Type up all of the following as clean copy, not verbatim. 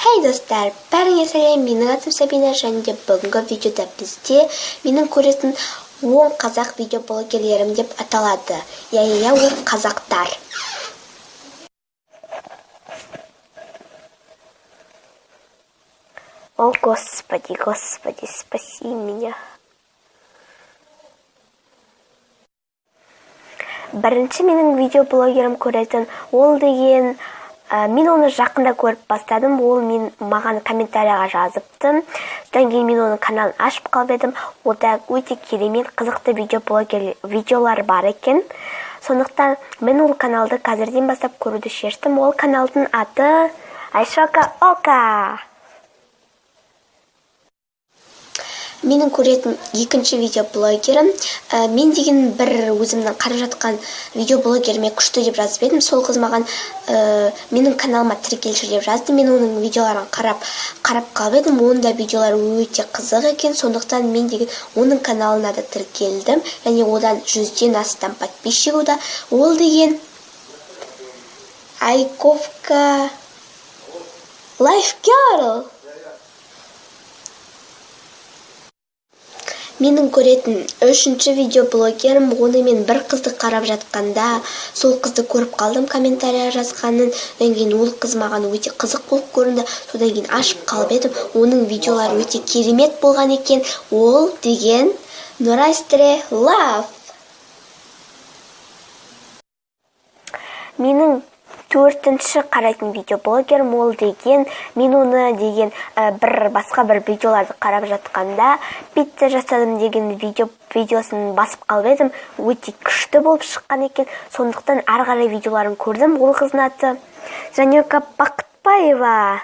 Хей достар, бәріңе сәлем, менің атым Сабина және де бүгінгі видеода бізде менің көретін 10 қазақ видеоблогерлерім деп аталады. Иә, ол қазақтар. О, Господи, Господи, спаси меня. Бірінші менің видеоблогерім көретін, ол деген мен оны жақында көріп бастадым. Ол мен маған комментарияға жазыпты. Содан кейін мен оның каналын ашып қалып едім. Ода өте керемет қызықты видеоблогер видеолар бар екен. Сондықтан мен ол каналды қазірден бастап көруді шештім. Ол каналдың аты Айшока Ока. Менің көретін екінші видеоблогерім, мен деген бір өзімнің қарап жатқан видеоблогеріме күшті деп жазып едім. Сол қыз маған менің каналыма тіркелші деп жазды. Мен оның видеоларын қарап қалып едім. Оның да видеолары өте қызық екен. Сондықтан мен деген оның каналына да тіркелдім және одан 100-ден астам подписчик ода. Ол деген Айковка Life Girl. Менің көретін үшінші видеоблогерім, оны мен бір қызды қарап жатқанда сол қызды көріп қалдым комментария жазғанын. Одан кейін ол қыз маған өте қызық болып көрінді. Содан кейін ашып қалып едім. Оның видеолары өте керемет болған екен. Ол деген Нұрайстре Лав. Менің төртінші қарайтын видеоблогерім, ол деген мен оны деген бір басқа бір видеоларды қарап жатқанда пицца жасадым деген видеосын басып қалып едім. Өте күшті болып шыққан екен. Сондықтан ары қарай видеоларын көрдім. Ол қыздың аты Жанека Бақытбаева.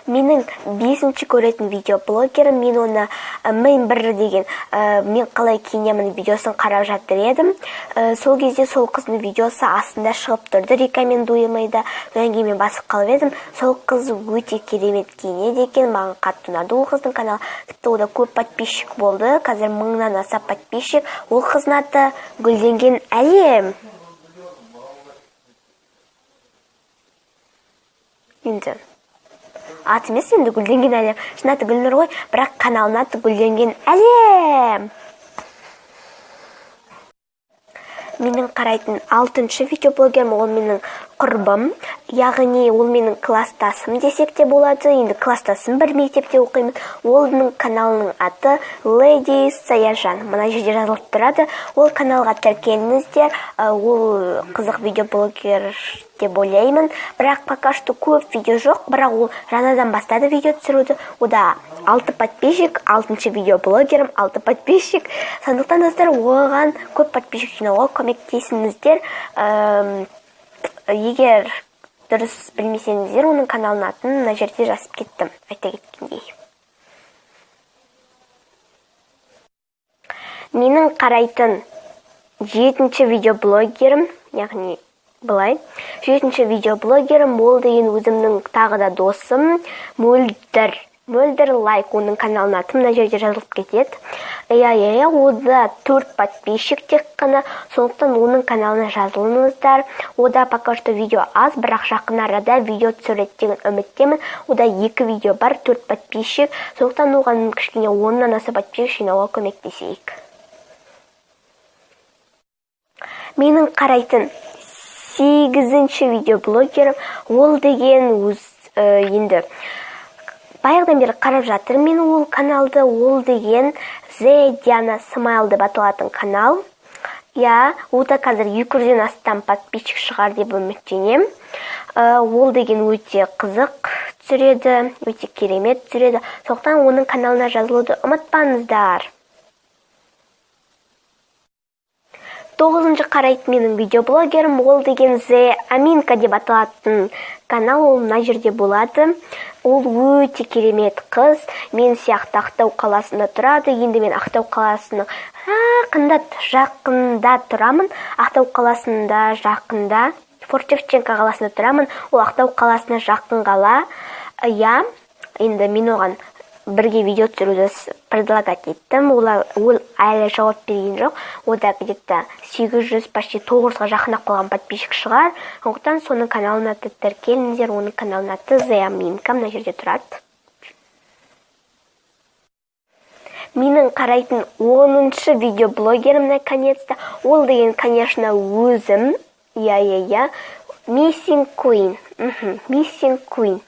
Менің бесінші көретін видеоблогерім, мен оны мен бір деген мен қалай киінемін видеосын қарап жатыр едім. Сол кезде сол қыздың видеосы астында шығып тұрды рекомендуемыйда. Содан кейін мен басып қалып едім. Сол қыз өте керемет киінеді екен, маған қатты ұнады ол қыздың каналы. Тіпті ода көп подписчик болды, қазір 1000-нан аса подписчик. Ол қыздың аты Гүлденген Әлем. Енді аты емес, енді Гүлденген Әлем, шын аты Гүлнұр ғой, бірақ каналының аты Гүлденген Әлем. Менің қарайтын алтыншы видеоблогерім, ол менің құрбым, яғни ол менің класстасым десек те болады. Енді класстасым, бір мектепте оқимын. Оның каналының аты Леди Саяжан, мына жерде жазылып тұрады. Ол каналға тіркеліңіздер. Ол қызық видеоблогер деп ойлаймын, бірақ пока что көп видео жоқ, бірақ ол жаңадан бастады видео түсіруді. Ода алты подписчик. Алтыншы видеоблогерім, алты подписчик. Сондықтан, достар, оған көп подписчик жинауға көмектесіңіздер. Егер дұрыс білмесеңіздер, оның каналының атын мына жерде жазып кеттім, айта кеткендей. Менің қарайтын жетінші видеоблогерім, яғни былай, жетінші видеоблогерім, ол деген өзімнің тағы да досым Мөлдір Лайк. Оның каналының аты мына жерде жазылып кетеді. Иә, ода төрт подписчик тек қана, сондықтан оның каналына жазылыңыздар. Ода пока что видео аз, бірақ жақын арада видео түсіреді деген үміттемін. Ода екі видео бар, төрт подписчик, сондықтан оған кішкене 10-нан аса подписчик жинауға көмектесейік. Менің қарайтын сегізінші видеоблогерім, ол деген өз енді баяғыдан бері қарап жатырмын мен ол каналды. Ол деген The Diana Smile деп аталатын канал. Иә, ода қазір 200-ден астам подписчик шығар деп үміттенемін. Ол деген өте қызық түсіреді, өте керемет түсіреді. Сондықтан оның каналына жазылуды ұмытпаңыздар. Тоғызыншы қарайтын менің видеоблогерім, ол деген The Аминка деп аталатын канал. Ол мына жерде болады. Ол өте керемет қыз, мен сияқты Ақтау қаласында тұрады. Енді мен Ақтау қаласының жақында тұрамын. Ақтау қаласында жақында Форт Шевченко қаласында тұрамын. Ол Ақтау қаласына жақын қала. Иә, енді мен оған Бірге видео түсіруді предлагать еттім. Ол әлі жауап берген жоқ. Ода где-то 800, почти 900-ға жақындап қалған подписчик шығар. Сондықтан соның каналына да тіркеліңіздер. Оның каналының аты Зиаминка, мына жерде тұрады. Менің қарайтын 10-шы видеоблогерім, наконец-то, ол деген, конечно, өзім, иә, Missing Queen. Missing Queen.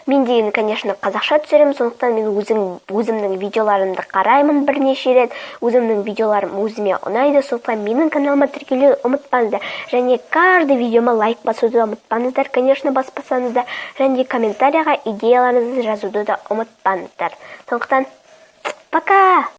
Мен деген, конечно, қазақша түсіремін, сондықтан мен өзімнің видеоларымды қараймын бірнеше рет. Өзімнің видеоларым өзіме ұнайды, сондықтан менің каналыма тіркелуді ұмытпаңыздар және каждый видеома лайк басуды ұмытпаңыздар, конечно, баспасаңыздар, және комментарийға идеяларыңызды жазуды да ұмытпаңыздар. Сондықтан пока!